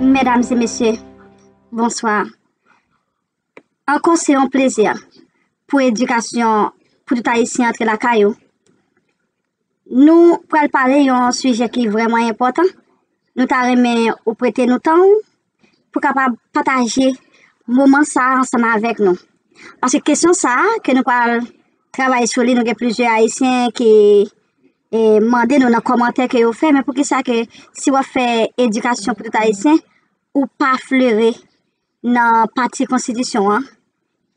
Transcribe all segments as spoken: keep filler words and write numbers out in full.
Medam e mesye, bonswa. Ankò se yon plezi pou Edikasyon pou tout Ayisyen antre lakay ou. Nou pral pale yon sijè ki vrèman enpòtan. Nou ta renmen ou prete nou tan ou pou kapab pataje moman sa a ansanm avèk nou. Paske kesyon sa a ke nou pral travay sou li, nou gen plizyè Ayisyen ki e, mande nou nan kòmantè ke yo fè, men poukisa ke si w ap fè Edikasyon pou tout Ayisyen, ou pa fleri nan pati konstitisyon an?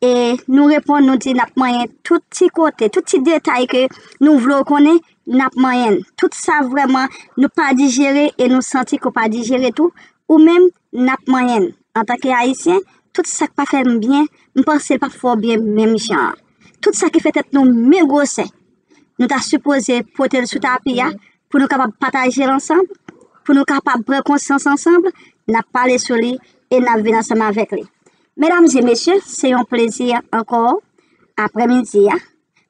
E nou reponn, nou di n ap manyen tout ti kote, tout ti detay ke nou vle w konnen, n ap manyen l. Tout sa vrèman nou pa dijere e nou santi ke w pa dijere tou, ou menm, n ap manyen l. Antanke Ayisyen, tout sa k pa fè m byen, m panse l p ap fè w byen menm jan an. Tout sa ki fè tèt nou men gwosè, nou ta sipoze pote l sou tapi a pou nou kapab pataje l ansanm, pou nou kapab pran konsyans ansanm, n ap pale sou li e n ap vin ansanm avèk li. Medam e mesye, se yon plezi ankò aprèmidi a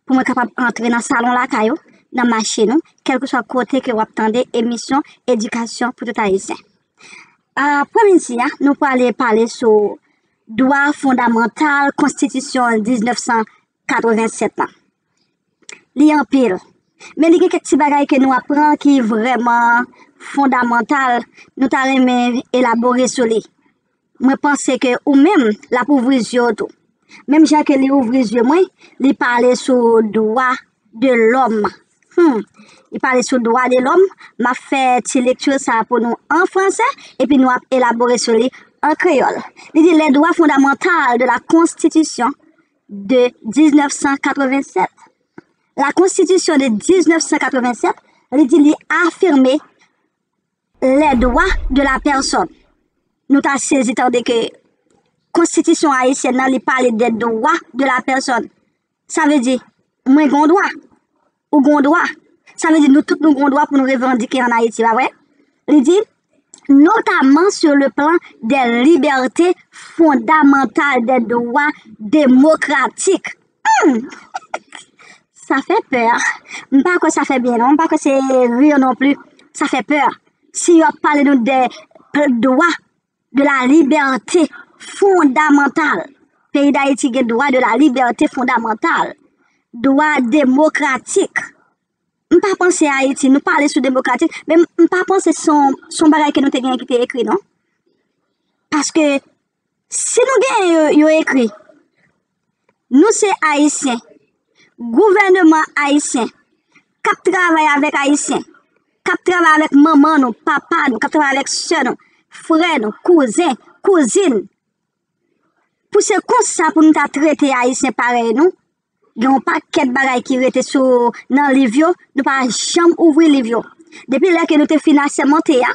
pou mwen kapab antre nan salon lakay ou, nan mache nou, kèlkeswa kote ke w ap tande emisyon Edikasyon pou tout Ayisyen. Aprèmidi a, nou prale pale sou dwa fondamantal konstitisyon diznèf san katrevennsèt lan. Li anpil. Men li gen kèk ti bagay ke nou aprann ki vrèman fondamantal, nou ta renmen elabore sou li. Mwen panse ke ou menm, l ap ouvri zye w tou. Menm jan ke li ouvri zye mwen, li pale sou dwa de lòm. Hmm. Li pale sou dwa de lòm. M ap fè ti lekti sa pou nou an fransè, epi nou ap elabore sou li an kreyòl. Li di, les droits fondamentaux de la Constitution de diznèf san katrevennsèt. La Constitution de diznèf san katrevennsèt, li di li afime les droits de la personne. Nou ta sezi tande ke konstitisyon ayisyèn nan, li pale de dwa de la pèsòn. Sa vle di, mwen gon dwa, ou gon dwa. Sa vle di, nou tout nou gon dwa pou nou revandike an Ayiti, pa vre? Li di, notamment sur le plan des libertés fondamentales, des droits démocratiques. Hmm. Sa fè pè. M pa kwè sa fè byen, non. M pa kwè se ri non plis. Sa fè pè. Si yo ap pale nou de pl-, dwa, de la liberté fondamentale. Peyi Dayiti gen dwa de la liberté fondamentale. Dwa demokratik. M pa panse Ayiti, nou pale sou demokratik, men m pa panse se yon, se yon bagay ke nou te genyen ki te ekri, non. Paske si nou genyen yo, yo ekri, nou se Ayisyen, gouvèneman ayisyen, k ap travay avèk Ayisyen, k ap travay avèk manman nou, papa nou, k ap travay avèk sè nou, frè nou, kouzen, kouzin. Pou se konsa pou nou ta trete Ayisyen parèy nou, gen yon pakèt bagay ki rete sou, nan liv yo, nou pa janm ouvri liv yo. Depi lè ke nou te fin asèmante a,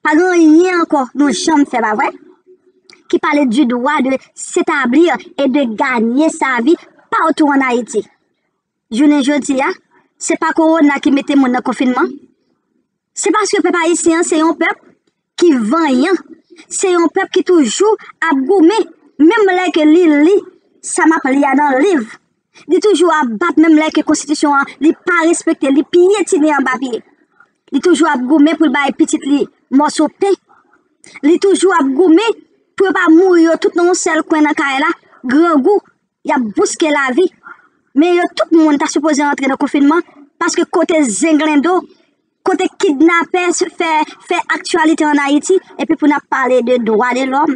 pa gen anyen ankò nou janm fè, pa vre? Ki pale du droit de s'établir et de gagner sa vie partout en Haïti. Jounen jodi a, se pa kowona ki mete moun nan konfinman. Se paske pèp ayisyen an se yon pèp ki vanyan. Se yon pèp ki toujou ap goumen, menm lè ke li li sa m ap li a nan liv. Li toujou ap bat, menm lè ke konstitisyon an, li pa respekte, li pyetine anba pye. Li toujou ap goumen pou l bay pitit li mòso pen. Li toujou ap goumen pou yo pa mouri yo tout nan yon sèl kwen nan kay la, grangou, y ap bouske lavi. Men yo tout moun ta sipoze antre nan konfinman, paske kote zenglendo, kote kidnapè fè, fè aktyalite an Ayiti, epi pou n ap pale de dwa de lòm.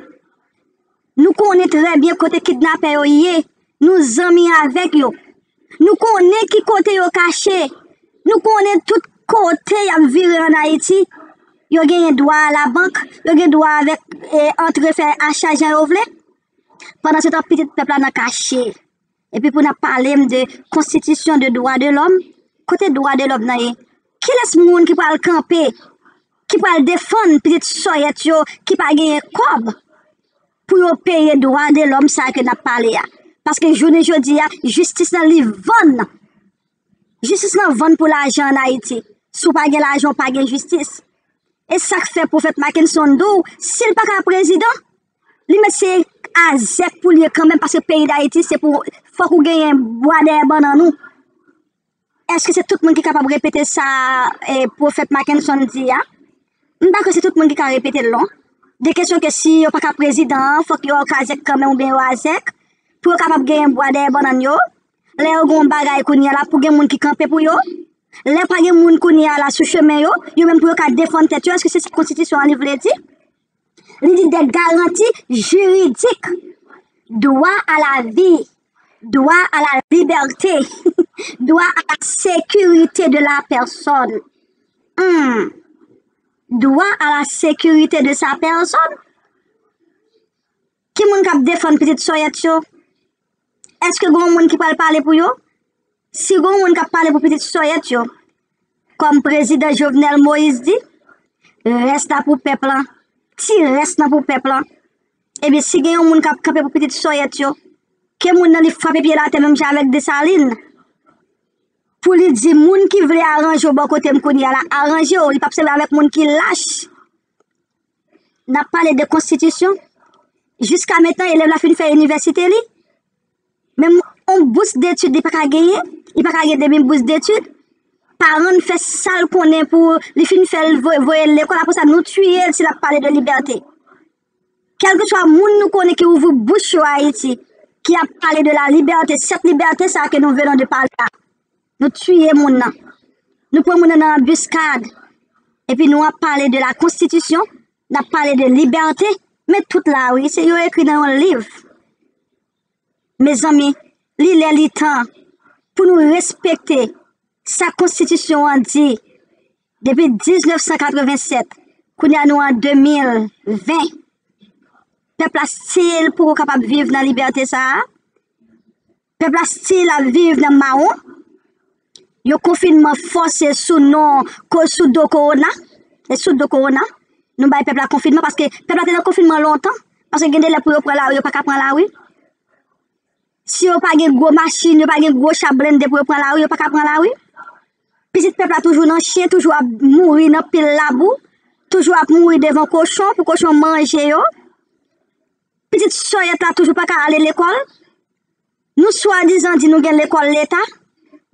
Nou konnen trè byen kote kidnapè yo ye, nou zanmi avèk yo. Nou konnen ki kote yo kache, nou konnen tout kote y ap vire an Ayiti. Yo genyen dwa a labank, yo gen dwa avèk, e, antre fè acha jan yo vle. Pandan se tan, pitit pèp la nan kache. Epi pou n ap pale m de konstitisyon de dwa de lòm, kote dwa de lòm nan ye? Kilès moun ki pral kanpe, ki pral defann pitit sòyèt yo ki pa genyen kòb pou yo peye dwa de lòm sa ke n ap pale a? Paske jounen jodi a, jistis lan li vann. Jistis lan vann pou lajan an Ayiti. Si w pa gen lajan, w pa gen jistis. E sa k fè pwofèt Mackenson di w, si l pa ka prezidan, li mèt se Azèk pou l ye kanmenm, paske peyi Dayiti, se pou, fòk ou genyen bwa dèyè bannann ou. Èske se tout moun ki kapab repete sa, eh, pwofèt Mackenson di a? M pa kwè se tout moun ki ka repete l non. De kesyon ke si yo pa ka prezidan an, fòk yo kazèk kanmenm oubyen yo azèk, pou yo kapab genyen bwa dèyè bannann yo. Lè yo gen yon bagay kounye a la, pou gen moun ki kanpe pou yo. Lè pa gen moun kounye a la sou chemen yo, yo menm pou yo ka defann tèt yo, èske se sa konstitisyon an li vle di? Li di des garanties juridiques, droit à la vie, droit à la liberté, droit à la sécurité de la personne. Hmm. Droit à la sécurité de sa personne. Ki moun k ap defann pitit sòyèt yo? Èske gen yon moun ki pral pale pou yo? Si gen yon moun k ap pale pou pitit sòyèt yo, kòm prezidan Jovenel Moïse di, rès la pou pèp lan, ti rès lan pou pèp lan. Ebyen, si gen yon moun k ap kanpe pou pitit sòyèt yo, ke moun nan li frape pye l atè menm jan avèk Desalin. Pou li di moun ki vle aranje w bò kote m kounye a la, aranje w, li p ap sèvi avèk moun ki lach. N ap pale de konstitisyon. Jiska mentan, elèv la fin fè inivèsite li. Menm yon bous detid li pa ka genyen, li pa ka gen demi bous detid. Paran l fè sa l konnen pou li fin fè l voye, voye l lekòl, apre sa nou tiye l si l ap pale de libète. Kèlkeswa moun nou konnen ki ouvri bouch yo Ayiti, ki ap pale de la libète, sèt libète sa ke nou venons de pale la. Nou tiye moun nan. Nou pran moun nan nan anbiskad. Epi nou ap pale de la konstitisyon, n ap pale de libète, men tout la wi, se yo ekri nan yon liv. Mezanmi, li lè li tan pou nou respekte sa konstitisyon an di depi diznèf san katrevennsèt, kounye a nou an de mil ven. Pèp la still poko kapab viv nan libète sa a. Pèp la still ap viv nan mawon. Yon konfinman fòse sou non, ko-, sou do kowona. E sou do kowona, nou bay pèp la konfinman paske pèp la te nan konfinman lontan. Paske gen de lè pou yo pran lari, yo pa ka pran lari. Si yo pa gen gwo machin, yo pa gen gwo cha blende pou yo pran lari, yo pa ka pran lari. Pitit pèp la toujou nan chen, toujou ap mouri nan pil labou, toujou ap mouri devan kochon pou kochon manje yo. Pitit sòyèt la toujou pa ka ale lekòl. Nou swadizan di nou gen lekòl leta,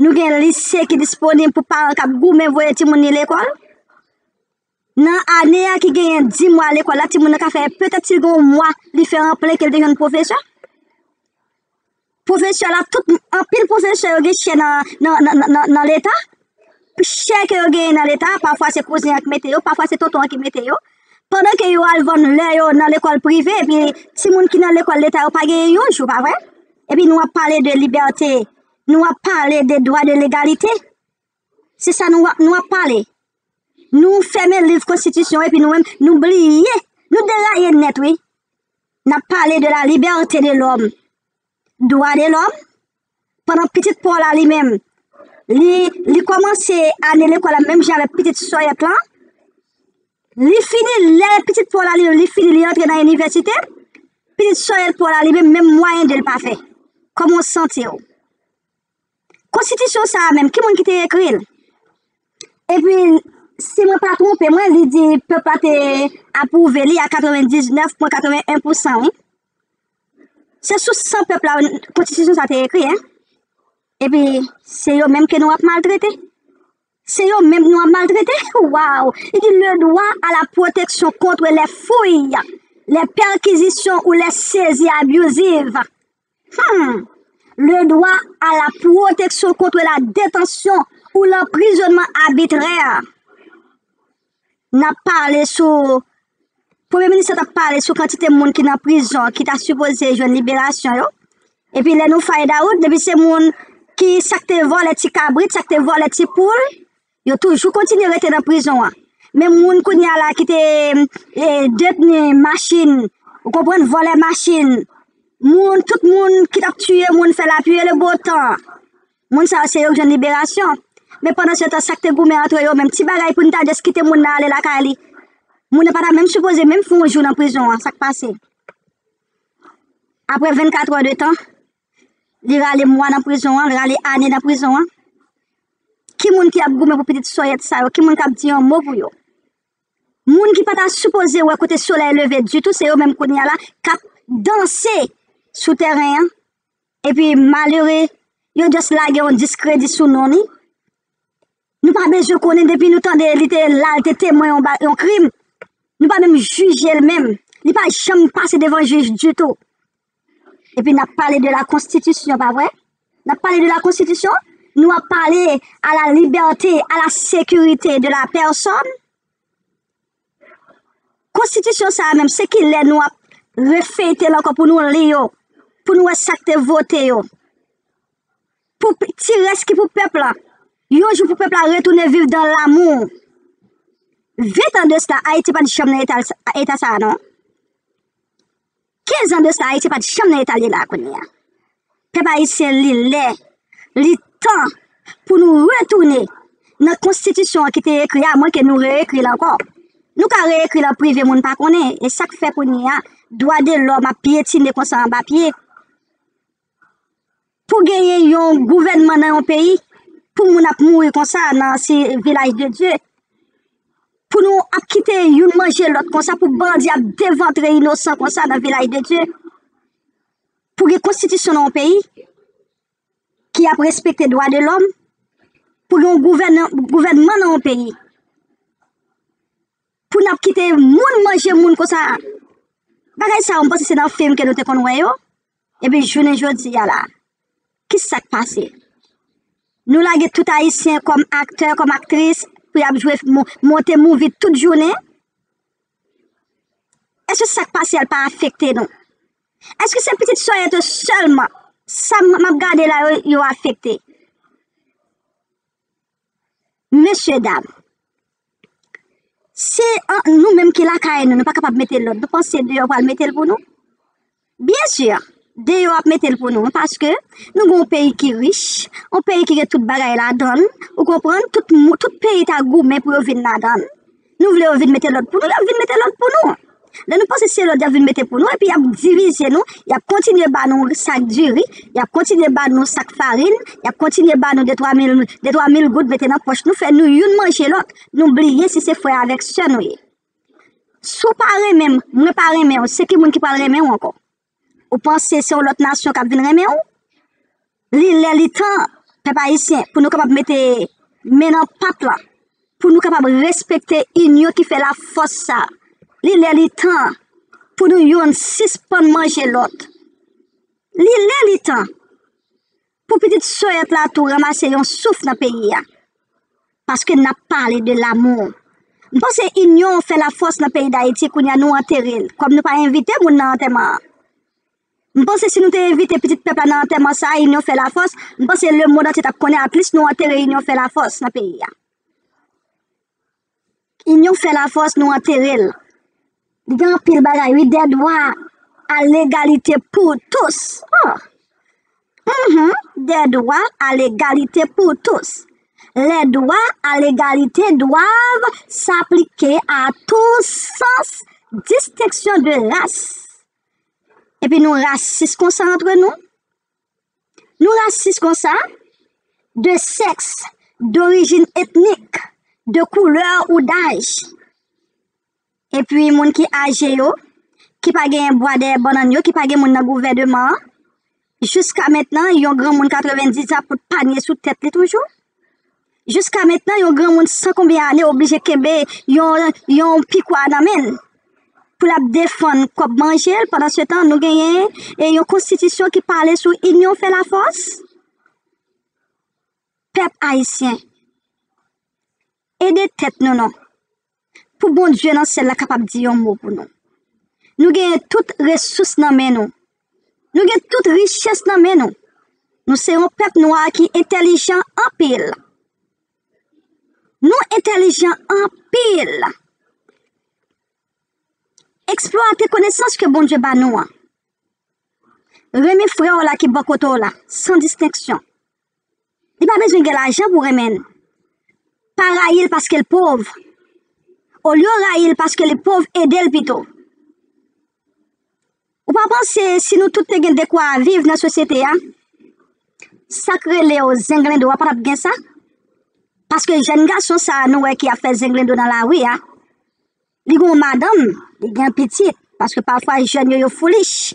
nou gen lise ki disponib pou paran k ap goumen voye timoun li lekòl. Nan ane a ki genyen di mwa lekòl la, timoun nan ka fè, petèt si l gen yon mwa, li fè an plen ke l te jwenn pwofesè. Pwofesè la, tout, anpil pwofesè yo gen chè nan, nan, nan, nan, nan, nan leta. Chè ke yo genyen nan leta, pafwa se kouzen an ki mete yo, pafwa se tonton an ki mete yo. Pandan ke yo al vann lè yo nan lekòl prive, epi timoun ki nan lekòl leta yo pa genyen yon jou, pa vre? Epi nou ap pale de libète, nou ap pale de dwa de legalite. Se sa nou, nou ap pale. Nou fèmen liv konstitisyon epi nou menm, nou bliye, nou deraye nèt, wi. N ap pale de la libète de lòm, dwa de lòm, pandan pitit pa w la li menm, li, li kòmanse ane lekòl la menm jan avèk pitit sòyèt lan. Li fini, lè pitit pa w la li, li fini, li antre nan inivèsite, pitit sòyèt pa w la li menm, menm mwayen de l pa fè. Kòman w santi w? Konstitisyon sa a menm, ki moun ki te ekri l? Epi, si mwen pa twonpe mwen, li di pèp la te apwouve li a katrevendiznèf pwen katreven en pousan, wi. Se sou san pèp la konstitisyon sa te ekri, en. Epi, se yo menm ke nou ap maltrete. Se yo menm nou ap maltrete. Waw! Li di le droit à la protection contre les fouilles, les perquisitions ou les saisies abusives. Hmm. Le droit à la protection contre la détention ou l'emprisonnement arbitraire. N ap pale sou, Premye minis la t ap pale sou kantite moun ki nan prizon ki ta sipoze jwenn liberasyon yo. Epi lè nou find out, depi se moun ki sa k te vòlè ti kabrit, sa k te vòlè ti poul, yo toujou kontinye rete nan prizon an. Men moun kounye a la ki te, eh, detni machin, ou konprann, vòlè machin, moun, tout moun ki t ap tiye moun, fè lapli e le bo tan, moun sa yo se yo k jwenn liberasyon. Men pandan se tan, sa k te goumen antre yo menm, ti bagay pou n ta just kite moun nan ale lakay li. Moun nan pa ta menm sipoze menm fè yon jou nan prizon an, sa k pase? Apre vennkat è de tan, li rale mwa nan prizon an, li rale ane nan prizon an. Ki moun ki ap goumen pou pitit sòyèt sa yo? Ki moun k ap di yon mo pou yo? Moun ki pa ta sipoze wè kote solèy leve ditou, se yo menm kounye a la k ap danse sou tèren an, epi malere, yo just lage yon diskredi sou non li. Nou pa bezwen konnen, depi nou tande li te la, li te temwen yon ba-, yon krim. Nou pa menm jije l menm. Li pa janm pase devan jij ditou. Epi n ap pale de la konstitisyon, pa vre? N ap pale de la konstitisyon, nou ap pale à la liberté, à la sécurité de la personne. Konstitisyon sa a menm, se ki lè nou ap refeyte l ankò pou nou li yo, pou nou wè sa k te vote yo? Pou p-, ti rès ki pou pèp la, yon jou pou pèp la retounen viv dans l'amour. Ven tan de sila, Ayiti pa t janm nan eta, eta sa a, non. Kenz an de sila, Ayiti pa t janm nan eta l ye la kounye a. Pèp ayisyen, li lè, li tan pou nou retounen nan konstitisyon an ki te ekri a, mwen ke nou reekri l ankò. Nou ka reekri l an prive, moun pa konnen. E sa k fè kounye a, dwa de lòm ap pyetine konsa anba pye. Pou genyen yon gouvènman nan yon peyi, pou moun ap mouri konsa nan se Vilaj de Dye, pou nou ap kite youn manje lòt konsa, pou bandi ap devantre inosan konsa nan Vilaj de Dye, pou gen konstitisyon nan yon peyi ki ap respekte dwa de lòm, pou gen yon gouvèn-, gouvènman nan yon peyi, pou n ap kite moun manje moun konsa. Bagay sa yo, m panse se nan fim ke nou te konn wè yo. Epi jounen jodi a la, ki sa k pase? Nou lage tout Ayisyen kòm aktè, kòm aktris, pou y ap jwe mo-, monte movie tout jounen. Èske sa k pase a pa afekte nou? Èske se pitit Soyèt sèlman, sa m, m ap gade la, yo, yo afekte? Mesye dam, se an, nou menm ki lakay nou, nou pa kapab mete lòd. Nou panse deyò pral mete l pou nou? Byen si, deyò ap mete l pou nou, paske nou gen yon peyi ki rich, yon peyi ki gen tout bagay ladan l, ou konprann? Tout mou-, tout peyi ta goumen pou yo vin ladan l. Nou vle yo vin mete lòd pou nou, y ap vin mete lòd pou nou. Lè nou panse se lòd y ap vin mete pou nou, epi y ap divize nou, y ap kontinye ba nou sak diri, y ap kontinye ba nou sak farin, y ap kontinye ba nou de twa mil, de twa mil goud mete nan pòch nou, fè nou youn manje lòt, nou bliye si se frè avèk sè nou ye. Si w pa renmen m, mwen pa renmen w, se ki moun ki pral renmen w ankò? Ou panse se yon lòt nasyon k ap vin renmen w? Li lè, li tan, pèp ayisyen, pou nou kapab mete men nan pat la, pou nou kapab respekte inyon ki fè lafòs sa. Li lè, li tan, pou nou youn sispann manje lòt. Li lè, li tan, pou pitit Soyèt la tou ranmase yon souf nan peyi a. Paske n ap pale de l'amour. M panse inyon fè lafòs nan peyi Dayiti, kounye a nou antere l. Kòm nou pa envite moun nan antèman an. M panse si nou te envite pitit pèp la nan antèman sa a, inyon fè lafòs, m panse lemonn antye t ap konnen, at least nou antere inyon fè lafòs nan peyi a. Inyon fè lafòs, nou antere l. Li gen anpil bagay, wi, des droits à l'égalité pour tous. Oh. Mhm, des droits à l'égalité pour tous. Les droits à l'égalité doivent s'appliquer à tous sans distinction de race. Epi nou rasis konsa antre nou. Nou rasis konsa, de sexe, d'origine ethnique, de couleur ou d'âge. Epi moun ki aje yo, ki pa gen bwa dèyè bannann yo, ki pa gen moun nan gouvèneman an, jiska mentnan, yon granmoun katrevendiz an ap pote panye sou tèt li toujou. Jiska mentnan, yon granmoun san konbyen ane oblije kenbe yon, yon pikwa nan men l pou l ap defann kòb manje l. Pandansetan, nou genyen, e, yon konstitisyon ki pale sou inyon fè lafòs. Pèp ayisyen, ede tèt nou non, pou Bondye nan syèl la kapab di yon mo pou nou. Nou genyen tout resous nan men nou. Nou gen tout richès nan men nou. Nou se yon pèp nwa ki entèlijan anpil. Nou entèlijan anpil. Eksplwate konesans ke Bondye ba nou an. Renmen frè w la ki bò kote w la, san distenksyon. Li pa bezwen gen lajan pou renmen l. Pa rayi l paske l pòv. Olye w rayi l paske li pòv, ede l pito. Ou pa panse si nou tout te gen dekwa viv nan sosyete a, sa k rele yo zenglendo a pa t ap gen sa? Paske jèn gason sa a nou wè ki ap fè zenglendo nan lari a, li gen yon madanm, li gen pitit, Paske pafwa jèn yo, yo foolish.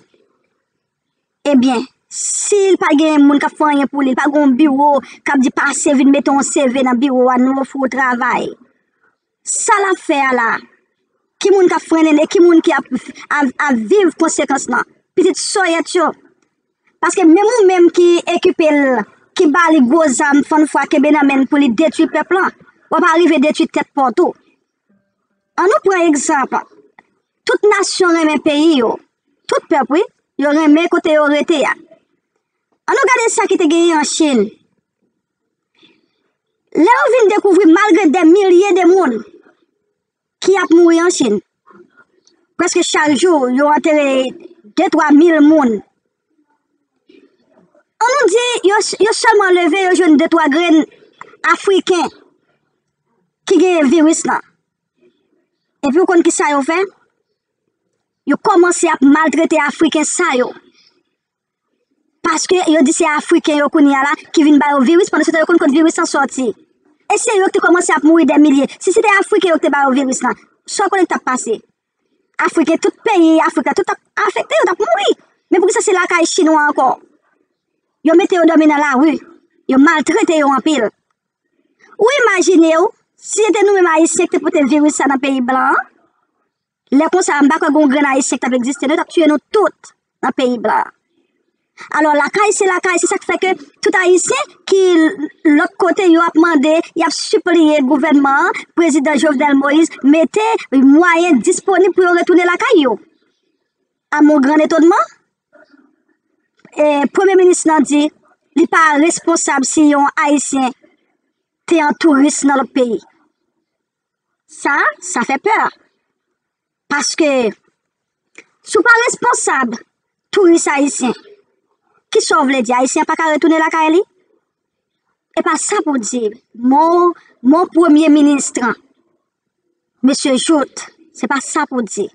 Ebyen, si l pa gen moun k ap fè anyen pou li, li pa gen yon biwo k ap di pase vin mete yon C V nan biwo a, nou ofri w travay. Sa l ap fè a la, ki moun k ap frennen l e ki moun ki ap, ap, ap viv konsekans lan? Pitit sòyèt yo. Paske menm ou menm ki ekipe l, ki ba li gwo zam fann fwa kenbe nan men l pou li detwi pèp lan, w ap arive detwi tèt pa w tou. An nou pran egzanp, tout nasyon renmen peyi yo, tout pèp wi, yo renmen kote yo rete a. An nou gade sa ki te genyen an Chin. Lè yo vin dekouvri malgre dè milye de moun ki ap mouri an Chin, prèske chak jou yo antere de twa mil moun. An nou di yo, yo sèlman leve yo jwenn de twa grenn Afriken ki genyen viris lan. Epi ou konn ki sa yo fè? Yo kòmanse ap maltrete Afriken sa yo. Paske yo di se Afriken yo kounye a la ki vin ba yo viris, pandan se tan yo konn kot viris lan sòti. E se yo ki te kòmanse ap mouri dè milye. Si se te Afriken yo ki te ba yo viris lan, sa w konnen ki t ap pase? Afriken, tout peyi Afrik la, tout t ap afekte, yo t ap mouri. Men poukisa se lakay Chinwa ankò? Yo mete yo dòmi nan lari, yo maltrete yo anpil. Ou imajine w, si se te nou menm Ayisyen ki te pote viris sa nan peyi blan an, lè konsa, m pa kwè gen yon grenn Ayisyen ki t ap egziste, non, yo t ap tiye nou tout nan peyi blan an. Alò, lakay se lakay, se sa k fè ke tout Ayisyen ki lòt kote yo ap mande, y ap sipliye gouvènman an, prezidan Jovenel Moïse, mete mwayen disponib pou yo retounen lakay yo. A mon grand etonman, e, premye minis lan di li pa responsab si yon Ayisyen te an touris nan lòt peyi. Sa, sa fè pè. Paske si w pa responsab touris ayisyen, kisa w vle di? Ayisyen an pa ka retounen lakay li? E pa sa pou di, mon, mon premye minis, mesye Jouthe, se pa sa pou di.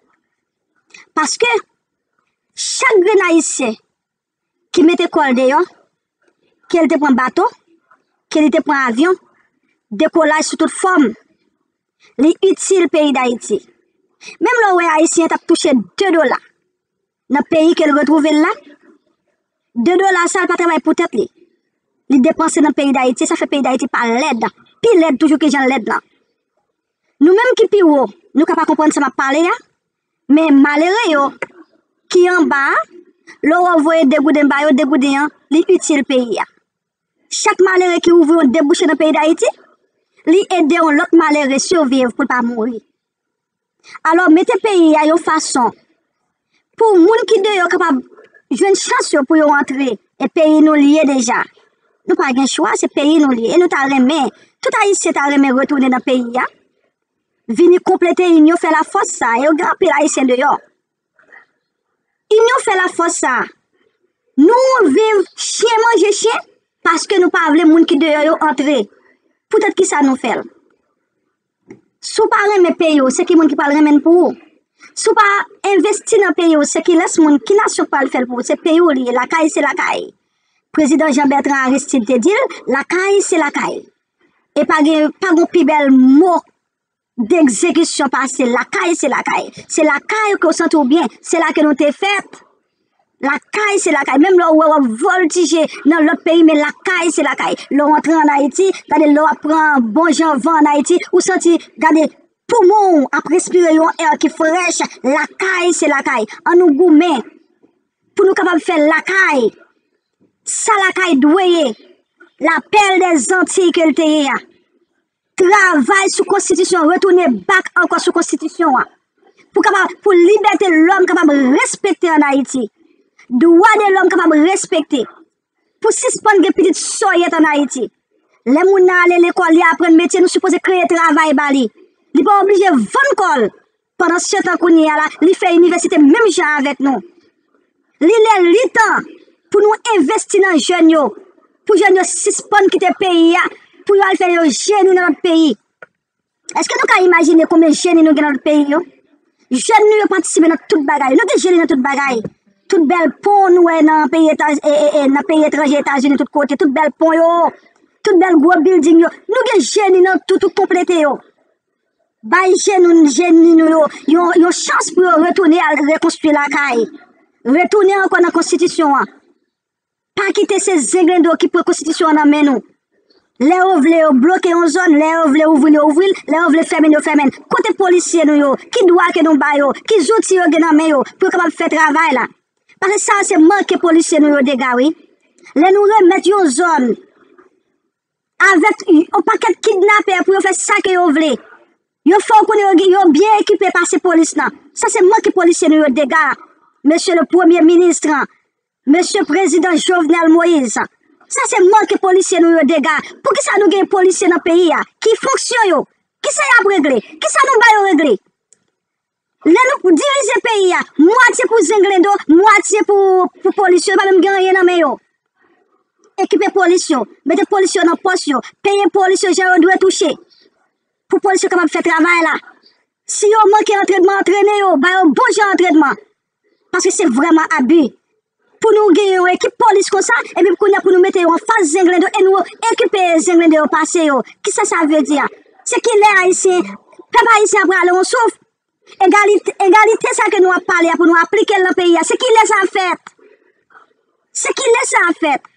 Paske chak grenn Ayisyen ki mete kò l deyò, ke l te pran bato, ke li te pran avyon, dekolaj sou tout fòm, li itil peyi Dayiti. Menm lè w wè Ayisyen an t ap touche de dola nan peyi ke l retwouve l la, de dola sa, l pa travay pou tèt li. Li depanse nan peyi Dayiti, sa fè peyi Dayiti pa lèd, pi lèd toujou ke jan l lèd lan. Nou menm ki pi wo, nou ka pa konprann sa m ap pale a, men malere yo ki anba a, lè w wè w voye de gouden ba yo, de gouden an, li itil peyi a. Chak malere ki ouvri yon debouche nan peyi Dayiti, li ede yon lòt malere siviv pou l pa mouri. Alò, mete peyi a yon fason pou moun ki deyò kapab jwenn chans yo pou yo antre, e peyi nou l ye deja. Nou pa gen chwa, se peyi nou l ye. E nou ta renmen, tout Ayisyen ta renmen retounen nan peyi a, vini konplete inyon fè lafòs sa, e yo gen anpil Ayisyen deyò. Inyon fè lafòs sa. Nou viv chen manje chen paske nou pa vle moun ki deyò yo antre. Poutèt ki sa nou fè l? Si w pa renmen peyi w, se ki moun ki pral renmen l pou ou? Si w pa envesti nan peyi w, se kilès moun, ki nasyon k pral fè l pou ou? Se peyi w li ye, lakay se lakay. Prezidan Jean Bertrand Aristide te di l, lakay se lakay. E pa gen, pa gen pi bèl mo degzekisyon pase lakay se lakay. Se lakay ke w santi w byen. Se la ke nou te fèt. Lakay se lakay. Menm lè w wè w ap vòltije nan lòt peyi, men lakay se lakay. Lè w antre ann Ayiti, gade lè w ap pran bon jan van ann Ayiti, ou santi, gade, poumon w ap respire yon è ki frèch. Lakay se lakay. Ann nou goumen pou nou kapab fè lakay sa lakay dwe ye. Lapèl dèzantiy ke l te ye a. Travay sou konstitisyon, retounen bak ankò sou konstitisyon an. Pou kapab, pou libète lòm kapab respekte ann Ayiti. Dwa de lòm kapab respekte. Pou sispann gen pitit sòyèt ann Ayiti. Lè moun nan ale lekòl, li aprann metye, nou sipoze kreye travay ba li. Li pa oblije vann kò l. Pandan se tan kounye a la, li fè inivèsite menm jan avèk nou. Li lè, li tan pou nou envesti nan jèn yo, pou jèn yo sispann kite peyi a, pou yo al fè yo jeni nan lòt peyi. Èske nou ka imajine konbyen jeni nou gen nan lòt peyi yo? Jèn nou yo patisipe nan tout bagay. Nou gen jeni nan tout bagay. Tout bèl pon nou wè nan peyi eta-, e, e, e, nan peyi etranje, Etazini, tout kote, tout bèl pon yo, tout bèl gwo bilding yo. Nou gen jeni nan tout, tout konplete yo. Bay jeni nou yo yon, yon chans pou yo retounen al rekonstwi lakay. Retounen ankò nan konstitisyon an. Pa kite se zenglendo ki pran konstitisyon an nan men nou. Lè yo vle yo bloke yon zòn, lè yo vle ouvri l yo ouvri l, lè yo vle fèmen yo fèmen l. Kote polisye nou yo? Ki dwa ke nou ba yo? Ki zouti yo gen nan men yo pou yo kapab fè travay la? Paske sa se manke polisye nou yo dega wi. Lè nou remèt yon zòn avèk yon pakèt kidnapè pou yo fè sa ke yo vle. Yo fè w konnen yo, yo byen ekipe pase polis lan. Sa se manke polisye nou yo dega. Mesye le premye minis lan, mesye prezidan Jovenel Moïse. Sa se manke polisye nou yo dega. Poukisa nou gen polisye nan peyi a? Ki fonksyon yo? Kisa y ap regle? Kisa nou ba yo regle? Lè nou dirize peyi a, mwatye pou zenglendo, mwatye pou, pou polis yo, yo pa menm gen anyen nan men yo. Ekipe polis yo, mete polis yo nan pòs yo, peye polis yo jan yo dwe touche. Pou polis yo kapab fè travay la. Si yo manke antrenman, antrene yo, ba yo bon jan antrenman. Paske se vrèman abi. Pou nou gen yon ekip polis konsa, epi kounye a pou nou mete yo anfas zenglendo e nou ekipe zenglendo yo pase yo. Kisa sa vle di a? Se kilè ayisyen, pèp ayisyen ap rale yon souf? Egalite, egalite sa ke nou ap pale a pou nou aplike l nan peyi a, se kilè sa ap fèt? Se kilè sa ap fèt?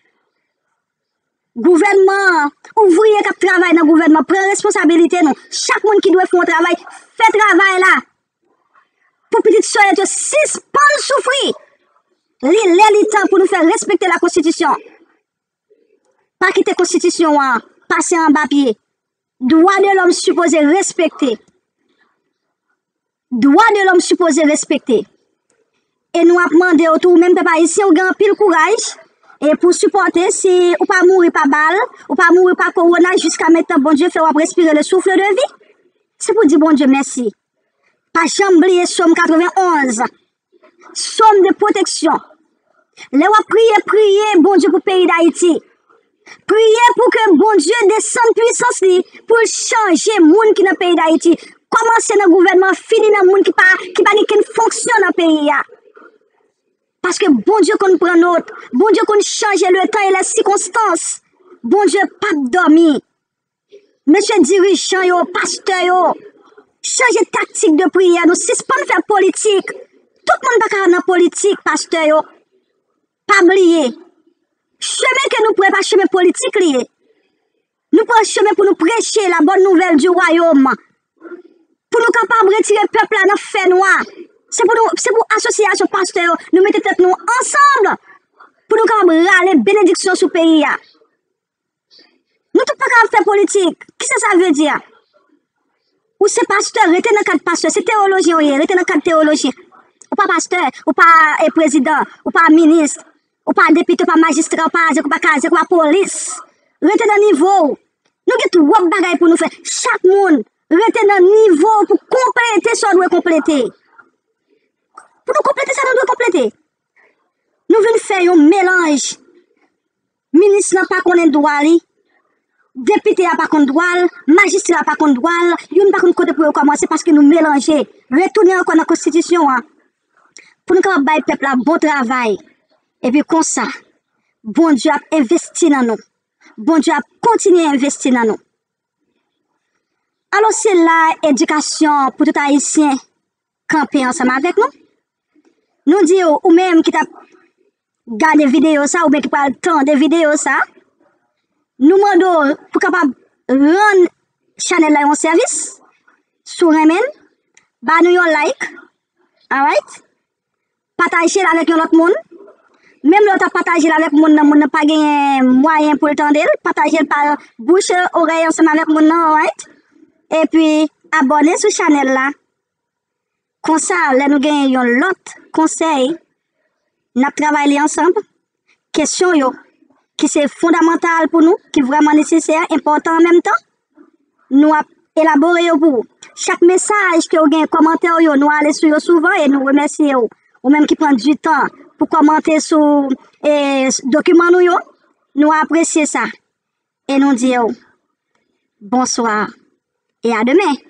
Gouvènman an, ouvriye k ap travay nan gouvènman, pran responsabilite nou. Chak moun ki dwe fè yon travay, fè travay la. Pou pitit sòyèt yo sispann soufri. Li lè li tan pou nou fè respekte la konstitisyon. Pa kite konstitisyon an pase anba pye. Dwa de lòm sipoze respekte. Dwa de lòm sipoze respekte. E nou ap mande w tou, ou menm pèp ayisyen, ou gen anpil kouraj. E pou sipòte, si ou pa mouri pa bal, ou pa mouri pa kowona, jiska mentan Bondye fè w ap respire le souffle de vie. Se pou di Bondye mèsi. Pa janm bliye Sòm katrevenn onz. Sòm de pwoteksyon. Lè w ap priye, priye Bondye pou peyi Dayiti. Priye pou ke Bondye desann pwisans li pou l chanje moun ki nan peyi Dayiti. Kòmanse nan gouvènman, fini nan moun ki pa, ki pa gen kenn fonksyon nan peyi a. Paske Bondye konn pran nòt. Bondye konn chanje le tan e les sikonstans. Bondye p ap dòmi. Mesye dirijan yo, pastè yo, chanje taktik de priyè nou, sispann fè politik. Tout moun pa ka nan politik, pastè yo. Pa bliye, chemen ke nou pran pa chemen politik li ye. Nou pran chemen pou nou preche la bonne nouvelle du royaume. Pou nou kapab retire pèp la nan fènwa. Se pou nou, se pou asosyasyon pastè yo, nou mete tèt nou ansanm pou nou kapab rale benediksyon sou peyi a. Nou tout pa ka ap fè politik. Kisa sa vle di a? Ou se pastè, rete nan kad pastè. Se teyolojyen ou ye, rete nan kad teyolojyen. Ou pa pastè, ou pa, eh, prezidan, ou pa minis, ou pa depite, ou pa majistra, ou pa azèk, ou pa kazèk, ou pa polis. Rete nan nivo w. Nou gen twòp bagay pou nou fè. Chak moun, rete nan nivo w pou konplete sa w dwe konplete. Pou nou konplete sa nou dwe konplete. Nou vin fè yon melanj. Minis lan pa konnen dwa li. Depite a pa konn dwa l, majistra a pa konn dwa l, youn pa konn kote pou yo kòmanse paske nou melanje. Retounen ankò nan konstitisyon an. Pou nou kapab bay pèp la bon travay. Epi konsa, Bondye ap envesti nan nou. Bondye ap kontinye envesti nan nou. Alò, se la edikasyon pou tout Ayisyen kanpe ansanm avèk nou. Nou di w, ou menm ki t ap gade videyo sa, oubyen ki pral tande videyo sa, nou mande w pou kapab rann chanèl la yon sèvis, si w renmen l, ba nou yon like, alright? Pataje l avèk yon lòt moun. Menm lè w ta pataje l avèk moun nan, moun nan pa genyen mwayen pou l tande l, pataje l pa bouche orèy ansanm avèk moun nan, alright? Epi, abòne sou chanèl la. Konsa, lè nou genyen yon lòt konsèy, n ap travay li ansanm. Kesyon yo, ki se fondamantal pou nou, ki vrèman nesesè, enpòtan an menm tan, nou ap elabore yo pou ou. Chak mesaj ke w gen, kòmantè w yo, nou ale sou yo souvan e nou remèsye w. Ou menm ki pran di tan pou kòmante sou, eh, dokiman nou yo, nou apresye sa. E nou di w bonswa e a demen.